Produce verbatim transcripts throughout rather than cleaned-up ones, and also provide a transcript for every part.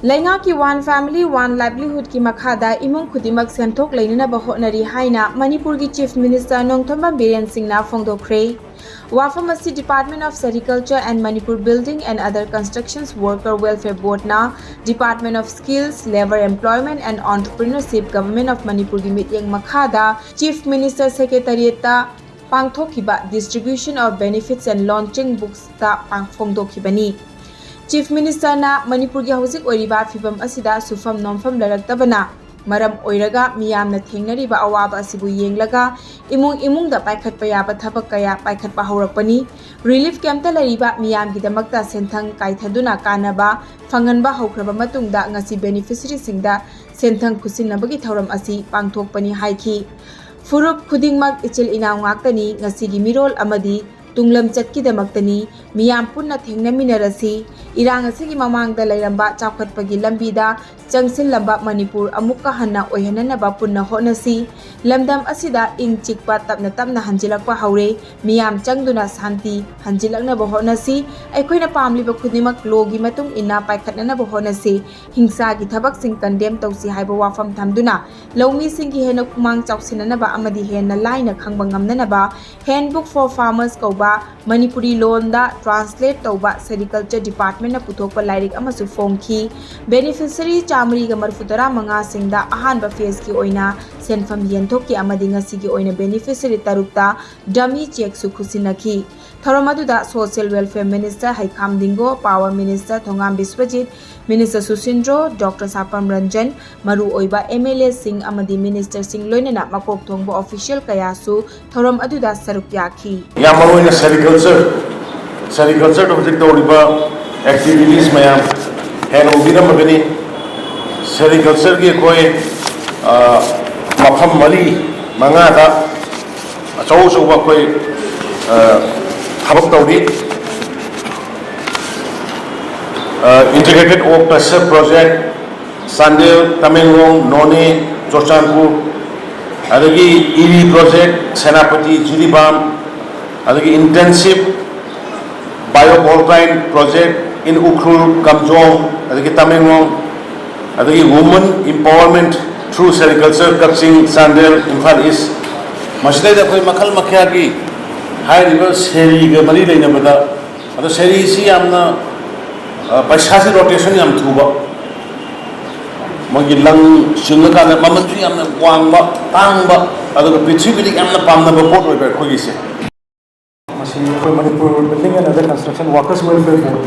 ꯂꯩꯉꯥꯛꯀꯤ One Family One Livelihoodꯀꯤ ꯃꯈꯥꯗ ꯏꯃꯨꯡ ꯈꯨꯗꯤꯡꯃꯛ ꯁꯦꯟꯊꯣꯛ ꯂꯩꯅꯅꯕ ꯍꯣꯠꯅꯔꯤ ꯍꯥꯏꯅ ꯃꯅꯤꯄꯨꯔꯒꯤ Chief Minister ꯅꯣꯡꯊꯣꯝꯕꯝ ꯕꯤꯔꯦꯟ ꯁꯤꯡꯅ ꯐꯣꯡꯗꯣꯛꯈ꯭ꯔꯦ꯫ ꯋꯥꯐꯝ ꯑꯁꯤ Department of Sericulture and Manipur Building and Other Constructions Worker Welfare Boardꯅ Department of Skills, Labour, Employment and Entrepreneurship, Government of ꯃꯅꯤꯄꯨꯔꯒꯤ ꯃꯤꯠꯌꯦꯡ ꯃꯈꯥꯗ Chief Minister Secretariatꯇ ꯄꯥꯡꯊꯣꯛꯈꯤꯕ Distribution of Benefits and Launching Booksꯇ ꯄꯥꯡ-, ꯐꯣꯡꯗꯣꯛꯈꯤꯕꯅꯤ꯫ Chief Ministerꯅ ꯃꯅꯤꯄꯨꯔꯒꯤ ꯍꯧꯖꯤꯛ ꯑꯣꯏꯔꯤꯕ ꯐꯤꯚꯝ ꯑꯁꯤꯗ ꯁꯨꯐꯝ ꯅꯣꯝꯐꯝ ꯂꯩꯔꯛꯇꯕꯅ ꯃꯔꯝ ꯑꯣꯏꯔꯒ ꯃꯤꯌꯥꯝꯅ ꯊꯦꯡꯅꯔꯤꯕ ꯑꯋꯥꯕ ꯑꯁꯤꯕꯨ ꯌꯦꯡꯂꯒ ꯏꯃꯨꯡ ꯏꯃꯨꯡꯗ ꯄꯥꯏꯈꯠꯄ ꯌꯥꯕ ꯊꯕꯛ ꯀꯌꯥ ꯄꯥꯏꯈꯠꯄ ꯍꯧꯔꯛꯄꯅꯤ꯫ Relief campꯇ ꯂꯩꯔꯤꯕ ꯃꯤꯌꯥꯝꯒꯤꯗꯃꯛꯇ ꯁꯦꯟꯊꯪ ꯀꯥꯏꯊꯗꯨꯅ ꯀꯥꯟꯅꯕ ꯐꯪꯍꯟꯕ ꯍꯧꯈ꯭ꯔꯕ ꯃꯇꯨꯡꯗ ꯉꯁꯤ beneficiaryꯁꯤꯡꯗ ꯁꯦꯟꯊꯪ ꯈꯨꯠꯁꯤꯟꯅꯕꯒꯤ ꯊꯧꯔꯝ ꯑꯁꯤ ꯄꯥꯡꯊꯣꯛꯄꯅꯤ ꯍꯥꯏꯈꯤ꯫ ꯐꯨꯔꯨꯞ ꯈꯨꯗꯤꯡꯃꯛ ꯏꯆꯤꯜ ꯏꯅꯥꯎ ꯉꯥꯛꯇꯅꯤ꯫ ꯉꯁꯤꯒꯤ ꯃꯤꯔꯣꯜ ꯑꯃꯗꯤ ꯇꯨꯡꯂꯝꯆꯠꯀꯤꯗꯃꯛꯇꯅꯤ꯫ ꯃꯤꯌꯥꯝ ꯄꯨꯟꯅ ꯊꯦꯡꯅꯃꯤꯟꯅꯔꯁꯤ꯫ ꯏꯔꯥꯡ ꯑꯁꯤꯒꯤ ꯃꯃꯥꯡꯗ ꯂꯩꯔꯝꯕ ꯆꯥꯎꯈꯠꯄꯒꯤ ꯂꯝꯕꯤꯗ ꯆꯪꯁꯤꯜꯂꯝꯕ ꯃꯅꯤꯄꯨꯔ ꯑꯃꯨꯛꯀ ꯍꯟꯅ ꯑꯣꯏꯍꯟꯅꯅꯕ ꯄꯨꯟꯅ ꯍꯣꯠꯅꯁꯤ꯫ ꯂꯝꯗꯝ ꯑꯁꯤꯗ ꯏꯪ ꯆꯤꯛꯄ ꯇꯞꯅ ꯇꯞꯅ ꯍꯟꯖꯤꯜꯂꯛꯄ ꯍꯧꯔꯦ꯫ ꯃꯤꯌꯥꯝ ꯆꯪꯗꯨꯅ ꯁꯥꯟꯇꯤ ꯍꯟꯖꯤꯜꯂꯛꯅꯕ ꯍꯣꯠꯅꯁꯤ꯫ ꯑꯩꯈꯣꯏꯅ ꯄꯥꯝꯂꯤꯕ ꯈꯨꯗꯤꯡꯃꯛ lawꯒꯤ ꯃꯇꯨꯡ ꯏꯟꯅ ꯄꯥꯏꯈꯠꯅꯅꯕ ꯍꯣꯠꯅꯁꯤ꯫ ꯍꯤꯡꯁꯥꯒꯤ ꯊꯕꯛꯁꯤꯡ condemn ꯇꯧꯁꯤ ꯍꯥꯏꯕ ꯋꯥꯐꯝ ꯊꯝꯗꯨꯅ ꯂꯧꯃꯤꯁꯤꯡꯒꯤ ꯍꯦꯟꯅ ꯈꯨꯃꯥꯡ ꯆꯥꯎꯁꯤꯟꯅꯅꯕ ꯑꯃꯗꯤ ꯍꯦꯟꯅ ꯂꯥꯏꯅ ꯈꯪꯕ ꯉꯝꯅꯅꯕ Handbook for Farmers ꯀꯧꯕ ꯃꯅꯤꯄꯨꯔꯤ ꯂꯣꯟꯗ translate ꯇꯧꯕ Sericulture Departmentꯅ ꯄꯨꯊꯣꯛꯄ ꯂꯥꯏꯔꯤꯛ ꯑꯃꯁꯨ ꯐꯣꯡꯈꯤ꯫ Beneficiary ꯆꯥꯃꯔꯤꯒ ꯃꯔꯤꯐꯨ ꯇꯔꯥ ꯃꯉꯥꯁꯤꯡꯗ ꯑꯍꯥꯟꯕ phaseꯀꯤ ꯑꯣꯏꯅ ꯁꯦꯟꯐꯝ ꯌꯦꯟꯊꯣꯛꯈꯤ ꯑꯃꯗꯤ ꯉꯁꯤꯒꯤ ꯑꯣꯏꯅ beneficiary ꯇꯔꯨꯛꯇ dummy chequeꯁꯨ ꯈꯨꯠꯁꯤꯟꯅꯈꯤ꯫ ꯊꯧꯔꯝ ꯑꯗꯨꯗ Social Welfare Minister ꯍꯩꯈꯥꯝ ꯗꯤꯡꯒꯣ, Power Minister ꯊꯣꯉꯥꯝ ꯕꯤꯁ꯭ꯋꯖꯤꯠ, Minister ꯁꯨꯁꯤꯟꯗ꯭ꯔꯣ, Doctor ꯁꯥꯄꯝ ꯔꯟꯖꯟ, ꯃꯔꯨꯑꯣꯏꯕ MLAꯁꯤꯡ ꯑꯃꯗꯤ ministerꯁꯤꯡ ꯂꯣꯏꯅꯅ ꯃꯀꯣꯛ ꯊꯣꯡꯕ official ꯀꯌꯥꯁꯨ ꯊꯧꯔꯝ ꯑꯗꯨꯗ ꯁꯔꯨꯛ ꯌꯥꯈꯤ꯫ ꯌꯥꯝ ꯃꯔꯨꯑꯣꯏꯅ Sericulture, Sericultureꯗ ꯍꯧꯖꯤꯛ ꯇꯧꯔꯤꯕ activities ꯃꯌꯥꯝ ꯍꯦꯟꯅ ꯎꯕꯤꯔꯝꯃꯒꯅꯤ꯫ Sericultureꯒꯤ ꯑꯩꯈꯣꯏ, ꯑ, ꯃꯐꯝ ꯃꯔꯤ ꯃꯉꯥꯗ ꯑꯆꯧ ꯑꯆꯧꯕ ꯑꯩꯈꯣꯏ, ꯑ, ꯊꯕꯛ ꯇꯧꯔꯤ꯫ ꯑ, Integrated Oak Cluster Project, Chandel, Tamenglong, ꯅꯣꯅꯦ, ꯆꯨꯔꯆꯥꯟꯄꯨꯔ, ꯑꯗꯒꯤ ꯏꯔꯤ project, ꯁꯦꯅꯥꯄꯇꯤ, ꯖꯤꯔꯤꯕꯥꯝ, ꯑꯗꯒꯤ Intensive Bio Volatile Project, in Ukhrul, Kamjong, ꯑꯗꯒꯤ ꯇꯃꯦꯡꯂꯣꯡ, ꯑꯗꯒꯤ Women Empowerment through Sericulture, ꯀꯛꯆꯤꯡ, ꯆꯥꯟꯗꯦꯜ, ꯏꯝꯐꯥꯜ ꯏꯁ, ꯃꯁꯤꯗꯩꯗ ꯑꯩꯈꯣꯏ ꯃꯈꯜ ꯃꯈꯥꯒꯤ ꯍꯥꯏꯔꯤꯕ ꯁꯦꯔꯤꯒ ꯃꯔꯤ ꯂꯩꯅꯕꯗ, ꯑꯗꯣ ꯁꯦꯔꯤꯁꯤ ꯌꯥꯝꯅ, ꯑ, ꯄꯩꯁꯥꯁꯤ ꯔꯣꯇꯦꯁꯟ ꯌꯥꯝ ꯊꯨꯕ, ꯃꯣꯏꯒꯤ ꯂꯪ ꯆꯤꯡꯉꯀꯥꯟꯗ ꯃꯃꯜꯁꯨ ꯌꯥꯝꯅ ꯋꯥꯡꯕ, ꯇꯥꯡꯕ, ꯑꯗꯨꯒ ꯄ꯭ꯔꯤꯊꯤꯕꯤꯗ ꯌꯥꯝꯅ ꯄꯥꯝꯅꯕ ꯄꯣꯠ ꯑꯣꯏꯕ ꯑꯩꯈꯣꯏꯒꯤꯁꯦ꯫ ꯃꯁꯤ ꯑꯩꯈꯣꯏ Manipur Building and Other Construction Workers Welfare Board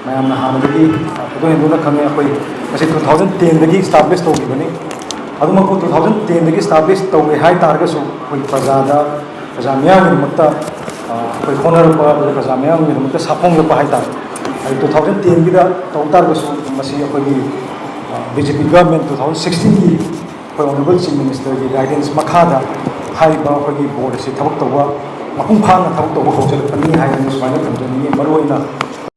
ꯃꯌꯥꯝꯅ ꯍꯥꯟꯅꯗꯒꯤ ꯊꯣꯏꯗꯣꯛ ꯍꯦꯟꯗꯣꯛꯅ ꯈꯪꯉꯦ꯫ ꯑꯩꯈꯣꯏ ꯃꯁꯤ two thousand ten ꯗꯒꯤ establish ꯇꯧꯈꯤꯕꯅꯤ꯫ ꯑꯗꯨꯃꯛꯄꯨ two thousand ten ꯗꯒꯤ establish ꯇꯧꯋꯦ ꯍꯥꯏ ꯇꯥꯔꯒꯁꯨ, ꯑꯩꯈꯣꯏ ꯄ꯭ꯔꯖꯥꯗ, ꯄ꯭ꯔꯖꯥ ꯃꯤꯌꯥꯝꯒꯤꯗꯃꯛꯇ, ꯑ, ꯑꯩꯈꯣꯏ ꯍꯣꯠꯅꯔꯛꯄ, ꯑꯗꯨꯒ ꯄ꯭ꯔꯖꯥ ꯃꯤꯌꯥꯝꯒꯤꯗꯃꯛꯇ ꯁꯥꯐꯣꯡꯂꯛꯄ ꯍꯥꯏ ꯇꯥꯔꯦ꯫ ꯑꯗꯨ two thousand ten ꯒꯤꯗ ꯇꯧ ꯇꯥꯔꯒꯁꯨ, ꯃꯁꯤ ꯑꯩꯈꯣꯏꯒꯤ, ꯑ, B J P government two thousand sixteen ꯒꯤ ꯑꯩꯈꯣꯏ Honourable Chief Minister ꯒꯤ guidance ꯃꯈꯥꯗ ꯍꯥꯏꯔꯤꯕ ꯑꯩꯈꯣꯏꯒꯤ board ꯑꯁꯤ ꯊꯕꯛ ꯇꯧꯕ, ꯃꯄꯨꯡ ꯐꯥꯅ ꯊꯕꯛ ꯇꯧꯕ ꯍꯧꯖꯔꯛꯄꯅꯤ ꯍꯥꯏꯗꯅ ꯁꯨꯃꯥꯏꯅ ꯊꯝꯖꯅꯤꯡꯉꯤ꯫ ꯃꯔꯨꯑꯣꯏꯅ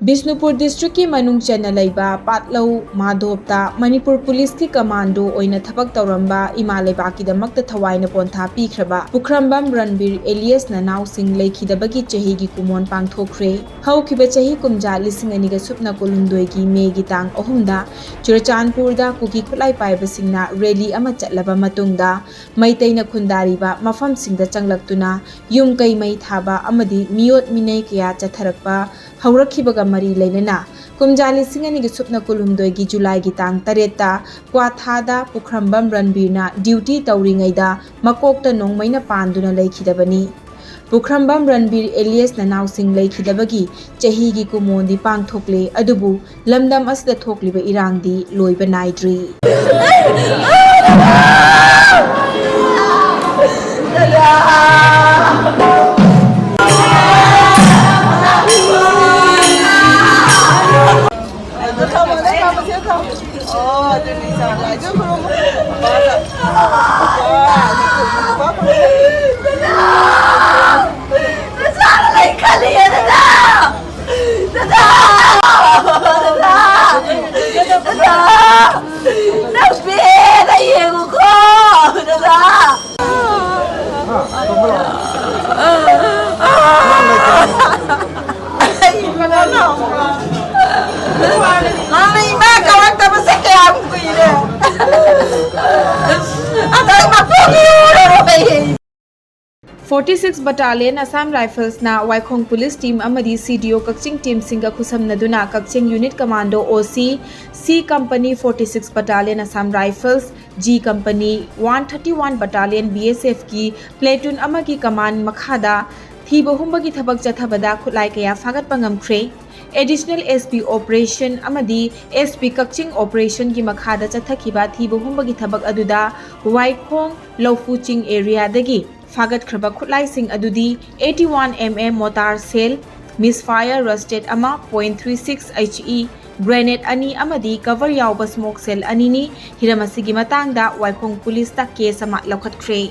ꯕꯤꯁꯅꯨꯄꯨꯔ district ꯀꯤ ꯃꯅꯨꯡ ꯆꯟꯅ ꯂꯩꯕ ꯄꯥꯠꯂꯧ ꯃꯥꯙꯣꯞꯇ ꯃꯅꯤꯄꯨꯔ ꯄꯨꯂꯤꯁꯀꯤ commando ꯑꯣꯏꯅ ꯊꯕꯛ ꯇꯧꯔꯝꯕ, ꯏꯃꯥ ꯂꯩꯕꯥꯛꯀꯤꯗꯃꯛꯇ ꯊꯋꯥꯏꯅ ꯄꯣꯟꯊꯥ ꯄꯤꯈ꯭ꯔꯕ ꯄꯨꯈ꯭ꯔꯝꯕꯝ ꯔꯟꯕꯤꯔ alias ꯅꯅꯥꯎꯁꯤꯡ ꯂꯩꯈꯤꯗꯕꯒꯤ ꯆꯍꯤꯒꯤ ꯀꯨꯝꯑꯣꯟ ꯄꯥꯡꯊꯣꯛꯈ꯭ꯔꯦ꯫ ꯍꯧꯈꯤꯕ ꯆꯍꯤ ꯀꯨꯝꯖꯥ ꯂꯤꯁꯤꯡ ꯑꯅꯤꯒ ꯁꯨꯞꯅ ꯀꯨꯟꯍꯨꯝꯗꯣꯏꯒꯤ May ꯒꯤ ꯇꯥꯡ ꯑꯍꯨꯝꯗ ꯆꯨꯔꯆꯥꯟꯄꯨꯔꯗ ꯀꯨꯀꯤ ꯈꯨꯠꯂꯥꯏ ꯄꯥꯏꯕꯁꯤꯡꯅ rally ꯑꯃ ꯆꯠꯂꯕ ꯃꯇꯨꯡꯗ, ꯃꯩꯇꯩꯅ ꯈꯨꯟꯗꯥꯔꯤꯕ ꯃꯐꯝꯁꯤꯡꯗ ꯆꯪꯂꯛꯇꯨꯅ ꯌꯨꯝ ꯀꯩ ꯃꯩ ꯊꯥꯕ ꯑꯃꯗꯤ ꯃꯤꯑꯣꯠ ꯃꯤꯅꯩ ꯀꯌꯥ ꯆꯠꯊꯔꯛꯄ ꯍꯧꯔꯛꯈꯤꯕꯒ ꯃꯔꯤ ꯂꯩꯅꯅ, ꯀꯨꯝꯖꯥ ꯂꯤꯁꯤꯡ ꯑꯅꯤꯒ ꯁꯨꯞꯅ ꯀꯨꯟꯍꯨꯝꯗꯣꯏꯒꯤ July ꯒꯤ ꯇꯥꯡ ꯇꯔꯦꯠꯇ ꯀ꯭ꯋꯥꯊꯥꯗ ꯄꯨꯈ꯭ꯔꯝꯕꯝ ꯔꯟꯕꯤꯔꯅ duty ꯇꯧꯔꯤꯉꯩꯗ ꯃꯀꯣꯛꯇ ꯅꯣꯡꯃꯩꯅ ꯄꯥꯟꯗꯨꯅ ꯂꯩꯈꯤꯗꯕꯅꯤ꯫ ꯄꯨꯈ꯭ꯔꯝꯕꯝ ꯔꯟꯕꯤꯔ alias ꯅꯅꯥꯎꯁꯤꯡ ꯂꯩꯈꯤꯗꯕꯒꯤ ꯆꯍꯤꯒꯤ ꯀꯨꯝꯑꯣꯟꯗꯤ ꯄꯥꯡꯊꯣꯛꯂꯦ, ꯑꯗꯨꯕꯨ ꯂꯝꯗꯝ ꯑꯁꯤꯗ ꯊꯣꯛꯂꯤꯕ ꯏꯔꯥꯡꯗꯤ ꯂꯣꯏꯕ ꯅꯥꯏꯗ꯭ꯔꯤ꯫ Forty six Battalion Assam Riflesꯅ ꯋꯥꯏꯈꯣꯡ Police Team ꯑꯃꯗꯤ C D O ꯀꯛꯆꯤꯡ teamꯁꯤꯡꯒ ꯈꯨꯠꯁꯝꯅꯗꯨꯅ ꯀꯛꯆꯤꯡ Unit Commando O C, C Company, Forty six Battalion Assam Rifles, G Company, one thirty one Battalion B S Fꯀꯤ platoon ꯑꯃꯒꯤ command ꯃꯈꯥꯗ ꯊꯤꯕ ꯍꯨꯝꯕꯒꯤ ꯊꯕꯛ ꯆꯠꯊꯕꯗ ꯈꯨꯠꯂꯥꯏ ꯀꯌꯥ ꯐꯥꯒꯠꯄ ꯉꯝꯈ꯭ꯔꯦ꯫ Additional S P Operation ꯑꯃꯗꯤ S P ꯀꯛꯆꯤꯡ Operationꯒꯤ ꯃꯈꯥꯗ ꯆꯠꯊꯈꯤꯕ ꯊꯤꯕ ꯍꯨꯝꯕꯒꯤ ꯊꯕꯛ ꯑꯗꯨꯗ ꯋꯥꯏꯈꯣꯡ ꯂꯧꯐꯨ ꯆꯤꯡ areaꯗꯒꯤ ꯐꯥꯒꯠꯈ꯭ꯔꯕ ꯈꯨꯠꯂꯥꯏꯁꯤꯡ ꯑꯗꯨꯗꯤ eighty one M M mortar shell, misfire rusted ꯑꯃ, point three six H E grenade ꯑꯅꯤ ꯑꯃꯗꯤ cover ꯌꯥꯎꯕ smoke shell ꯑꯅꯤꯅꯤ꯫ ꯍꯤꯔꯝ ꯑꯁꯤꯒꯤ ꯃꯇꯥꯡꯗ ꯋꯥꯏꯈꯣꯡ Policeꯇ case ꯑꯃ ꯂꯧꯈꯠꯈ꯭ꯔꯦ꯫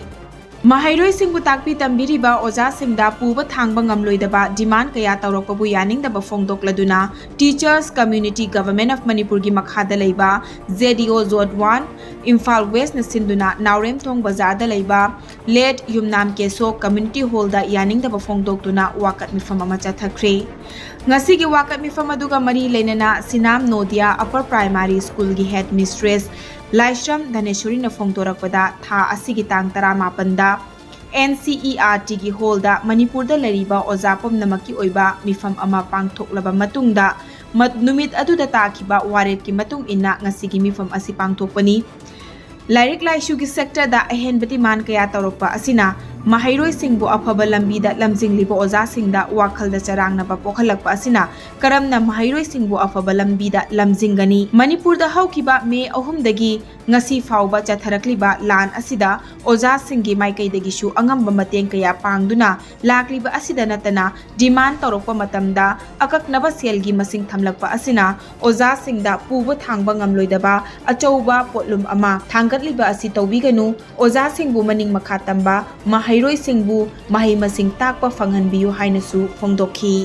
ꯃꯍꯩꯔꯣꯏꯁꯤꯡꯕꯨ ꯇꯥꯛꯄꯤ ꯇꯝꯕꯤꯔꯤꯕ ꯑꯣꯖꯥꯁꯤꯡꯗ ꯄꯨꯕ ꯊꯥꯡꯕ ꯉꯝꯂꯣꯏꯗꯕ demand ꯀꯌꯥ ꯇꯧꯔꯛꯄꯕꯨ ꯌꯥꯅꯤꯡꯗꯕ ꯐꯣꯡꯗꯣꯛꯂꯗꯨꯅ Teachers Community Government of Manipurꯒꯤ ꯃꯈꯥꯗ ꯂꯩꯕ Z D O Zone one, Imphal Westꯅ ꯁꯤꯟꯗꯨꯅ ꯅꯥꯎꯔꯦꯝꯊꯣꯡ ꯕꯖꯥꯔꯗ ꯂꯩꯕ Late ꯌꯨꯝꯅꯥꯝ ꯀꯦꯁꯣ Community Hallꯗ ꯌꯥꯅꯤꯡꯗꯕ ꯐꯣꯡꯗꯣꯛꯇꯨꯅ ꯋꯥꯀꯠ ꯃꯤꯐꯝ ꯑꯃ ꯆꯠꯊꯈ꯭ꯔꯦ꯫ ꯉꯁꯤꯒꯤ ꯋꯥꯀꯠ ꯃꯤꯐꯝ ꯑꯗꯨꯒ ꯃꯔꯤ ꯂꯩꯅꯅ ꯁꯤꯅꯥꯝ ꯅꯣꯗꯤꯌꯥ Upper Primary Schoolꯒꯤ Head Mistress ꯂꯥꯏꯁ꯭ꯔꯝ ꯙꯅꯦꯁꯣꯔꯤꯅ ꯐꯣꯡꯗꯣꯔꯛꯄꯗ, ꯊꯥ ꯑꯁꯤꯒꯤ ꯇꯥꯡ ꯇꯔꯥꯃꯥꯄꯟꯗ N C E R Tꯒꯤ hallꯗ ꯃꯅꯤꯄꯨꯔꯗ ꯂꯩꯔꯤꯕ ꯑꯣꯖꯥ ꯄꯨꯝꯅꯃꯛꯀꯤ ꯑꯣꯏꯕ ꯃꯤꯐꯝ ꯑꯃ ꯄꯥꯡꯊꯣꯛꯂꯕ ꯃꯇꯨꯡꯗ, ꯃ-, ꯅꯨꯃꯤꯠ ꯑꯗꯨꯗ ꯇꯥꯈꯤꯕ ꯋꯥꯔꯦꯞꯀꯤ ꯃꯇꯨꯡ ꯏꯟꯅ ꯉꯁꯤꯒꯤ ꯃꯤꯐꯝ ꯑꯁꯤ ꯄꯥꯡꯊꯣꯛꯄꯅꯤ꯫ ꯂꯥꯏꯔꯤꯛ ꯂꯥꯏꯁꯨꯒꯤ sectorꯗ ꯑꯍꯦꯟꯕ demand ꯀꯌꯥ ꯇꯧꯔꯛꯄ ꯑꯁꯤꯅ ꯃꯍꯩꯔꯣꯏꯁꯤꯡꯕꯨ ꯑꯐꯕ ꯂꯝꯕꯤꯗ ꯂꯝꯖꯤꯡꯂꯤꯕ ꯑꯣꯖꯥꯁꯤꯡꯗ ꯋꯥꯈꯜꯗ ꯆꯔꯥꯡꯅꯕ ꯄꯣꯛꯍꯜꯂꯛꯄ ꯑꯁꯤꯅ ꯀꯔꯝꯅ ꯃꯍꯩꯔꯣꯏꯁꯤꯡꯕꯨ ꯑꯐꯕ ꯂꯝꯕꯤꯗ ꯂꯝꯖꯤꯡꯒꯅꯤ? ꯃꯅꯤꯄꯨꯔꯗ ꯍꯧꯈꯤꯕ May ꯑꯍꯨꯝꯗꯒꯤ ꯉꯁꯤ ꯐꯥꯎꯕ ꯆꯠꯊꯔꯛꯂꯤꯕ ꯂꯥꯟ ꯑꯁꯤꯗ ꯑꯣꯖꯥꯁꯤꯡꯒꯤ ꯃꯥꯏꯀꯩꯗꯒꯤꯁꯨ ꯑꯉꯝꯕ ꯃꯇꯦꯡ ꯀꯌꯥ ꯄꯥꯡꯗꯨꯅ ꯂꯥꯛꯂꯤꯕ ꯑꯁꯤꯗ ꯅꯠꯇꯅ, demand ꯇꯧꯔꯛꯄ ꯃꯇꯝꯗ ꯑꯀꯛꯅꯕ ꯁꯦꯜꯒꯤ ꯃꯁꯤꯡ ꯊꯝꯂꯛꯄ ꯑꯁꯤꯅ ꯑꯣꯖꯥꯁꯤꯡꯗ ꯄꯨꯕ ꯊꯥꯡꯕ ꯉꯝꯂꯣꯏꯗꯕ ꯑꯆꯧꯕ ꯄꯣꯠꯂꯨꯝ ꯑꯃ ꯊꯥꯡꯒꯠꯂꯤꯕ ꯑꯁꯤ ꯇꯧꯕꯤꯒꯅꯨ꯫ ꯑꯣꯖꯥꯁꯤꯡꯕꯨ ꯃꯅꯤꯡ ꯃꯈꯥ ꯇꯝꯕ, ꯃꯍꯩꯔꯣꯏꯁꯤꯡꯕꯨ ꯃꯍꯩ ꯃꯁꯤꯡ ꯇꯥꯛꯄ ꯐꯪꯍꯟꯕꯤꯌꯨ ꯍꯥꯏꯅꯁꯨ ꯐꯣꯡꯗꯣꯛꯈꯤ꯫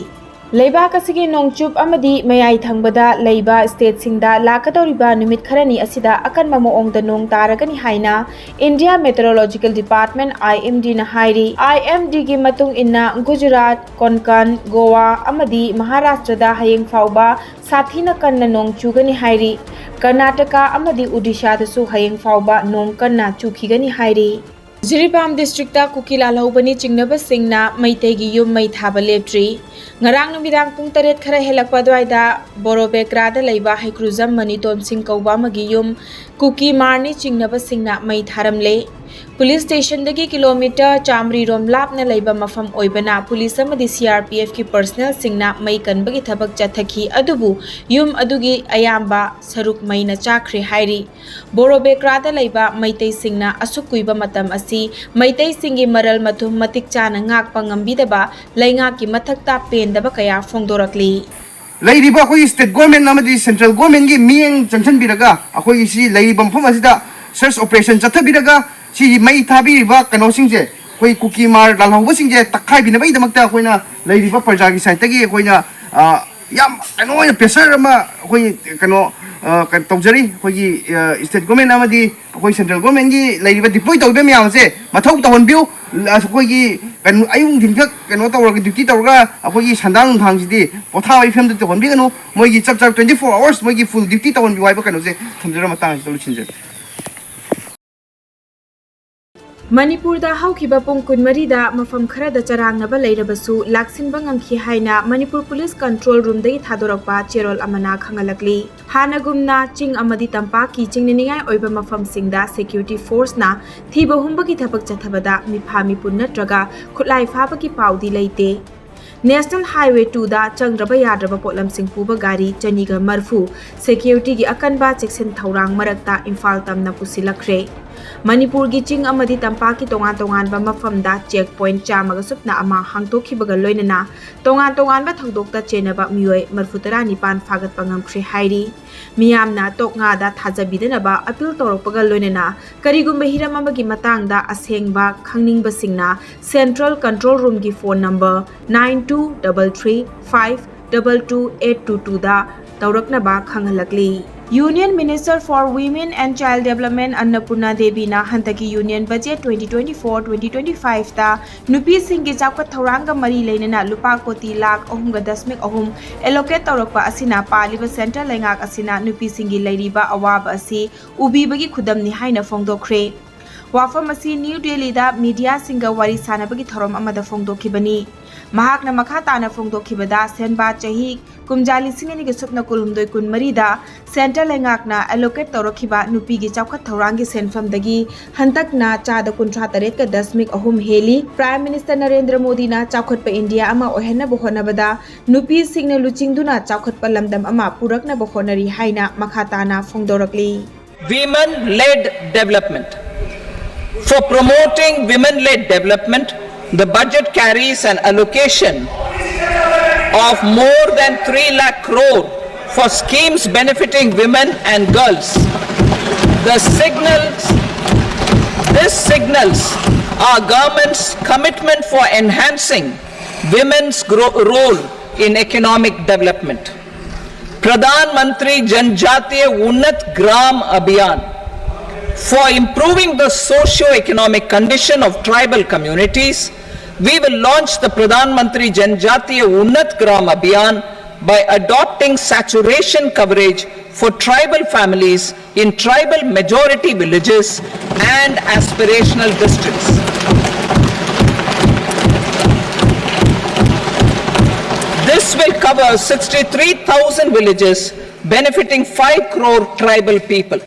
ꯂꯩꯕꯥꯛ ꯑꯁꯤꯒꯤ ꯅꯣꯡꯆꯨꯞ ꯑꯃꯗꯤ ꯃꯌꯥꯏ ꯊꯪꯕꯗ ꯂꯩꯕ stateꯁꯤꯡꯗ ꯂꯥꯛꯀꯗꯧꯔꯤꯕ ꯅꯨꯃꯤꯠ ꯈꯔꯅꯤ ꯑꯁꯤꯗ ꯑꯀꯟꯕ ꯃꯑꯣꯡꯗ ꯅꯣꯡ ꯇꯥꯔꯒꯅꯤ ꯍꯥꯏꯅ India Meteorological Department, I M Dꯅ ꯍꯥꯏꯔꯤ꯫ I M Dꯒꯤ ꯃꯇꯨꯡ ꯏꯟꯅ, ꯒꯨꯖꯔꯥꯠ, ꯀꯣꯟꯀꯟ, ꯒꯣꯋꯥ ꯑꯃꯗꯤ ꯃꯍꯥꯔꯥꯁꯇ꯭ꯔꯗ ꯍꯌꯦꯡ ꯐꯥꯎꯕ ꯁꯥꯊꯤꯅ ꯀꯟꯅ ꯅꯣꯡ ꯆꯨꯒꯅꯤ ꯍꯥꯏꯔꯤ꯫ ꯀꯔꯅꯥꯇꯀꯥ ꯑꯃꯗꯤ ꯑꯣꯗꯤꯁꯥꯗꯁꯨ ꯍꯌꯦꯡ ꯐꯥꯎꯕ ꯅꯣꯡ ꯀꯟꯅ ꯆꯨꯈꯤꯒꯅꯤ ꯍꯥꯏꯔꯤ꯫ ꯖꯤꯔꯤꯕꯥꯝ ꯗꯤꯁꯇ꯭ꯔꯤꯛꯇ ꯀꯨꯀꯤ ꯂꯥꯜꯍꯧꯕꯅꯤ ꯆꯤꯡꯅꯕꯁꯤꯡꯅ ꯃꯩꯇꯩꯒꯤ ꯌꯨꯝ ꯃꯩ ꯊꯥꯕ ꯂꯦꯞꯇ꯭ꯔꯤ꯫ ꯉꯔꯥꯡ ꯅꯨꯃꯤꯗꯥꯡ ꯄꯨꯡ ꯇꯔꯦꯠ ꯈꯔ ꯍꯦꯜꯂꯛꯄ ꯑꯗꯨꯋꯥꯏꯗ ꯕꯣꯔꯣꯕꯦꯀ꯭ꯔꯥꯗ ꯂꯩꯕ ꯍꯩꯀ꯭ꯔꯨꯖꯝ ꯃꯅꯤꯇꯣꯟ ꯁꯤꯡ ꯀꯧꯕ ꯑꯃꯒꯤ ꯌꯨꯝ ꯀꯨꯀꯤ ꯃꯥꯔꯅꯤ ꯆꯤꯡꯅꯕꯁꯤꯡꯅ ꯃꯩ ꯊꯥꯔꯝꯂꯦ꯫ ꯄꯨꯂꯤꯁ ꯁ꯭ꯇꯦꯁꯟꯗꯒꯤ ꯀꯤꯂꯣꯃꯤꯇꯔ ꯆꯥꯃꯔꯤꯔꯣꯝ ꯂꯥꯞꯅ ꯂꯩꯕ ꯃꯐꯝ ꯑꯣꯏꯕꯅ ꯄꯨꯂꯤꯁ ꯑꯃꯗꯤ ꯁꯤꯑꯥꯔꯄꯤꯑꯦꯐꯀꯤ ꯄꯔꯁꯅꯦꯜꯁꯤꯡꯅ ꯃꯩ ꯀꯟꯕꯒꯤ ꯊꯕꯛ ꯆꯠꯊꯈꯤ, ꯑꯗꯨꯕꯨ ꯌꯨꯝ ꯑꯗꯨꯒꯤ ꯑꯌꯥꯝꯕ ꯁꯔꯨꯛ ꯃꯩꯅ ꯆꯥꯛꯈ꯭ꯔꯦ ꯍꯥꯏꯔꯤ꯫ ꯕꯣꯔꯣꯕꯦꯀ꯭ꯔꯥꯗ ꯂꯩꯕ ꯃꯩꯇꯩꯁꯤꯡꯅ ꯑꯁꯨꯛ ꯀꯨꯏꯕ ꯃꯇꯝ ꯑꯁꯤ ꯃꯩꯇꯩꯁꯤꯡꯒꯤ ꯃꯔꯜ ꯃꯊꯨꯝ ꯃꯇꯤꯛ ꯆꯥꯅ ꯉꯥꯛꯄ ꯉꯝꯕꯤꯗꯕ ꯂꯩꯉꯥꯛꯀꯤ ꯃꯊꯛꯇ ꯄꯦꯟꯗꯕ ꯀꯌꯥ ꯐꯣꯡꯗꯣꯔꯛꯂꯤ꯫ ꯂꯩꯔꯤꯕ ꯑꯩꯈꯣꯏꯒꯤ ꯁ꯭ꯇꯦꯠ ꯒꯣꯔꯃꯦꯟ ꯑꯃꯗꯤ ꯁꯦꯟꯇ꯭ꯔꯦꯜ ꯒꯣꯔꯃꯦꯟꯒꯤ ꯃꯤꯠꯌꯦꯡ ꯆꯪꯁꯤꯟꯕꯤꯔꯒ ꯑꯩꯈꯣꯏꯒꯤ ꯁꯤ ꯂꯩꯔꯤꯕ ꯃꯐꯝ ꯑꯁꯤꯗ ꯁꯔꯆ ꯑꯣꯄꯔꯦꯁꯟ ꯆꯠꯊꯕꯤꯔꯒ ꯁꯤꯒꯤ ꯃꯩ ꯊꯥꯕꯤꯔꯤꯕ ꯀꯩꯅꯣꯁꯤꯡꯁꯦ, ꯑꯩꯈꯣꯏ ꯀꯨꯀꯤ ꯃꯥꯔ ꯂꯥꯜꯍꯧꯕꯁꯤꯡꯁꯦ ꯇꯛꯈꯥꯏꯕꯤꯅꯕꯒꯤꯗꯃꯛꯇ ꯑꯩꯈꯣꯏꯅ ꯂꯩꯔꯤꯕ ꯄ꯭ꯔꯖꯥꯒꯤ ꯁꯥꯏꯠꯇꯒꯤ ꯑꯩꯈꯣꯏꯅ, ꯑ, ꯌꯥꯝ ꯀꯩꯅꯣ ꯑꯣꯏꯅ ꯄ꯭ꯔꯦꯁꯔ ꯑꯃ ꯑꯩꯈꯣꯏ ꯀꯩꯅꯣ, ꯑ, ꯀꯩꯅꯣ ꯇꯧꯖꯔꯤ꯫ ꯑꯩꯈꯣꯏꯒꯤ, ꯑ, ꯁ꯭ꯇꯦꯠ ꯒꯣꯔꯃꯦꯟ ꯑꯃꯗꯤ ꯑꯩꯈꯣꯏ ꯁꯦꯟꯇ꯭ꯔꯦꯜ ꯒꯣꯔꯃꯦꯟꯒꯤ ꯂꯩꯔꯤꯕ ꯗꯤꯄ꯭ꯂꯣꯏ ꯇꯧꯔꯤꯕ ꯃꯌꯥꯝꯁꯦ ꯃꯊꯧ ꯇꯧꯍꯟꯕꯤꯌꯨ꯫ ꯑꯩꯈꯣꯏꯒꯤ ꯀꯩꯅꯣ, ꯑꯌꯨꯛ ꯅꯨꯡꯊꯤꯟꯈꯛ ꯀꯩꯅꯣ ꯇꯧꯔꯒ, ꯗ꯭ꯌꯨꯇꯤ ꯇꯧꯔꯒ, ꯑꯩꯈꯣꯏꯒꯤ ꯁꯟꯗꯥꯡ ꯅꯨꯡꯗꯥꯡꯁꯤꯗꯤ ꯄꯣꯊꯥꯕꯒꯤ ꯐꯤꯕꯝꯗ ꯇꯧꯍꯟꯕꯤꯒꯅꯨ꯫ ꯃꯣꯏꯒꯤ ꯆꯞ ꯆꯥꯕ twenty four hours ꯃꯣꯏꯒꯤ ꯐꯨꯜ ꯗ꯭ꯌꯨꯇꯤ ꯇꯧꯍꯟꯕꯤꯌꯨ ꯍꯥꯏꯕ ꯀꯩꯅꯣꯁꯦ ꯊꯝꯖꯔꯒ ꯃꯇꯥꯡ ꯑꯁꯤꯗ ꯂꯣꯏꯁꯤꯟꯖꯔꯦ꯫ ꯃꯅꯤꯄꯨꯔꯗ ꯍꯧꯈꯤꯕ ꯄꯨꯡ ꯀꯨꯟꯃꯔꯤꯗ ꯃꯐꯝ ꯈꯔꯗ ꯆꯔꯥꯡꯅꯕ ꯂꯩꯔꯕꯁꯨ ꯂꯥꯛꯁꯤꯟꯕ ꯉꯝꯈꯤ ꯍꯥꯏꯅ ꯃꯅꯤꯄꯨꯔ ꯄꯨꯂꯤꯁ ꯀꯟꯇ꯭ꯔꯣꯜ ꯔꯨꯝꯗꯒꯤ ꯊꯥꯗꯣꯔꯛꯄ ꯆꯦꯔꯣꯜ ꯑꯃꯅ ꯈꯪꯍꯜꯂꯛꯂꯤ꯫ ꯍꯥꯟꯅꯒꯨꯝꯅ ꯆꯤꯡ ꯑꯃꯗꯤ ꯇꯝꯄꯥꯛꯀꯤ ꯆꯤꯡꯅꯅꯤꯡꯉꯥꯏ ꯑꯣꯏꯕ ꯃꯐꯝꯁꯤꯡꯗ ꯁꯦꯀ꯭ꯌꯨꯔꯤꯇꯤ ꯐꯣꯔꯁꯅ ꯊꯤꯕ ꯍꯨꯝꯕꯒꯤ ꯊꯕꯛ ꯆꯠꯊꯕꯗ ꯃꯤꯐꯥ ꯃꯤꯄꯨꯟ ꯅꯠꯇ꯭ꯔꯒ ꯈꯨꯠꯂꯥꯏ ꯐꯥꯕꯒꯤ ꯄꯥꯎꯗꯤ ꯂꯩꯇꯦ꯫ ꯅꯦꯁꯅꯦꯜ ꯍꯥꯏꯋꯦ ꯇꯨꯗ ꯆꯪꯗ꯭ꯔꯕ ꯌꯥꯗ꯭ꯔꯕ ꯄꯣꯠꯂꯝꯁꯤꯡ ꯄꯨꯕ ꯒꯥꯔꯤ ꯆꯅꯤꯒ ꯃꯔꯤꯐꯨ ꯁꯦꯀ꯭ꯌꯨꯔꯤꯇꯤꯒꯤ ꯑꯀꯟꯕ ꯆꯦꯛꯁꯤꯟ ꯊꯧꯔꯥꯡ ꯃꯔꯛꯇ ꯏꯝꯐꯥꯜ ꯇꯝꯅ ꯄꯨꯁꯤꯜꯂꯛꯈ꯭ꯔꯦ꯫ ꯃꯅꯤꯄꯨꯔꯒꯤ ꯆꯤꯡ ꯑꯃꯗꯤ ꯇꯝꯄꯥꯛꯀꯤ ꯇꯣꯉꯥꯟ ꯇꯣꯉꯥꯟꯕ ꯃꯐꯝꯗ ꯆꯦꯛ ꯄꯣꯏꯟꯠ ꯆꯥꯝꯃꯒ ꯁꯨꯞꯅ ꯑꯃ ꯍꯥꯡꯗꯣꯛꯈꯤꯕꯒ ꯂꯣꯏꯅꯅ ꯇꯣꯉꯥꯟ ꯇꯣꯉꯥꯟꯕ ꯊꯧꯗꯣꯛꯇ ꯆꯦꯟꯅꯕ ꯃꯤꯑꯣꯏ ꯃꯔꯤꯐꯨ ꯇꯔꯥꯅꯤꯄꯥꯟ ꯐꯥꯒꯠꯄ ꯉꯝꯈ꯭ꯔꯦ ꯍꯥꯏꯔꯤ꯫ ꯃꯤꯌꯥꯝꯅ ꯇꯣꯛꯉꯥꯗ ꯊꯥꯖꯕꯤꯗꯅꯕ ꯑꯄꯤꯜ ꯇꯧꯔꯛꯄꯒ ꯂꯣꯏꯅꯅ ꯀꯔꯤꯒꯨꯝꯕ ꯍꯤꯔꯝ ꯑꯃꯒꯤ ꯃꯇꯥꯡꯗ ꯑꯁꯦꯡꯕ ꯈꯪꯅꯤꯡꯕꯁꯤꯡꯅ ꯁꯦꯟꯇ꯭ꯔꯦꯜ ꯀꯟꯇ꯭ꯔꯣꯜ ꯔꯨꯝꯒꯤ phone number nine two double three five double two eight two twoꯗ ꯇꯧꯔꯛꯅꯕ ꯈꯪꯍꯜꯂꯛꯂꯤ꯫ Union Minister for Women and Child Development Annapurna ꯗꯦꯕꯤꯅ ꯍꯟꯗꯛꯀꯤ union budget twenty twenty four twenty twenty fiveꯇ ꯅꯨꯄꯤꯁꯤꯡꯒꯤ ꯆꯥꯎꯈꯠ ꯊꯧꯔꯥꯡꯒ ꯃꯔꯤ ꯂꯩꯅꯅ ꯂꯨꯄꯥ ꯀꯣꯇꯤ ꯂꯥꯈ ꯑꯍꯨꯝꯒ ꯗꯁꯃꯤꯛ ꯑꯍꯨꯝ ꯑꯦꯂꯣꯀꯦꯠ ꯇꯧꯔꯛꯄ ꯑꯁꯤꯅ ꯄꯥꯜꯂꯤꯕ ꯁꯦꯟꯇ꯭ꯔꯦꯜ ꯂꯩꯉꯥꯛ ꯑꯁꯤꯅ ꯅꯨꯄꯤꯁꯤꯡꯒꯤ ꯂꯩꯔꯤꯕ ꯑꯋꯥꯕ ꯑꯁꯤ ꯎꯕꯤꯕꯒꯤ ꯈꯨꯗꯝꯅꯤ ꯍꯥꯏꯅ ꯐꯣꯡꯗꯣꯛꯈ꯭ꯔꯦ꯫ ꯋꯥꯐꯝ ꯑꯁꯤ ꯅ꯭ꯌꯨ ꯗꯦꯜꯂꯤꯗ ꯃꯤꯗꯤꯌꯥꯁꯤꯡꯒ ꯋꯥꯔꯤ ꯁꯥꯅꯕꯒꯤ ꯊꯧꯔꯝ ꯑꯃꯗ ꯐꯣꯡꯗꯣꯛꯈꯤꯕꯅꯤ꯫ ꯃꯍꯥꯛꯅ ꯃꯈꯥ ꯇꯥꯅ ꯐꯣꯡꯗꯣꯛꯈꯤꯕꯗ, ꯁꯦꯟꯕꯥ ꯆꯍꯤ ꯀꯨꯝꯖꯥ ꯂꯤꯁꯤꯡ ꯑꯅꯤꯒ ꯁꯨꯞꯅ ꯀꯨꯟꯍꯨꯝꯗꯣꯏ ꯀꯨꯟꯃꯔꯤꯗ ꯁꯦꯟꯇ꯭ꯔꯦꯜ ꯂꯩꯉꯥꯛꯅ ꯑꯦꯂꯣꯀꯦꯠ ꯇꯧꯔꯛꯈꯤꯕ ꯅꯨꯄꯤꯒꯤ ꯆꯥꯎꯈꯠ ꯊꯧꯔꯥꯡꯒꯤ ꯁꯦꯟꯐꯝꯗꯒꯤ ꯍꯟꯗꯛꯅ ꯆꯥꯗ ꯀꯨꯟꯊ꯭ꯔꯥ ꯇꯔꯦꯠꯀ ꯗꯁꯃꯤꯛ ꯑꯍꯨꯝ ꯍꯦꯜꯂꯤ꯫ ꯄ꯭ꯔꯥꯏꯝ ꯃꯤꯅꯤꯁꯇꯔ ꯅꯔꯦꯟꯗ꯭ꯔ ꯃꯣꯗꯤꯅ ꯆꯥꯎꯈꯠꯄ ꯏꯟꯗꯤꯌꯥ ꯑꯃ ꯑꯣꯏꯍꯟꯅꯕ ꯍꯣꯠꯅꯕꯗ ꯅꯨꯄꯤꯁꯤꯡꯅ ꯂꯨꯆꯤꯡꯗꯨꯅ ꯆꯥꯎꯈꯠꯄ ꯂꯝꯗꯝ ꯑꯃ ꯄꯨꯔꯛꯅꯕ ꯍꯣꯠꯅꯔꯤ ꯍꯥꯏꯅ ꯃꯈꯥ ꯇꯥꯅ ꯐꯣꯡꯗꯣꯔꯛꯂꯤ꯫ Women led development. For promoting women led development, the budget carries an allocation of more than three lakh crore for schemes benefiting women and girls. The signals, this signals our government's commitment for enhancing women's gro- role in economic development. Pradhan Mantri Janjatiya Unnat Gram Abhiyan. For improving the socio-economic condition of tribal communities, we will launch the Pradhan Mantri Janjatiya Unnat Gram Abhiyan by adopting saturation coverage for tribal families in tribal majority villages and aspirational districts. This will cover sixty-three thousand villages, benefiting five crore tribal people.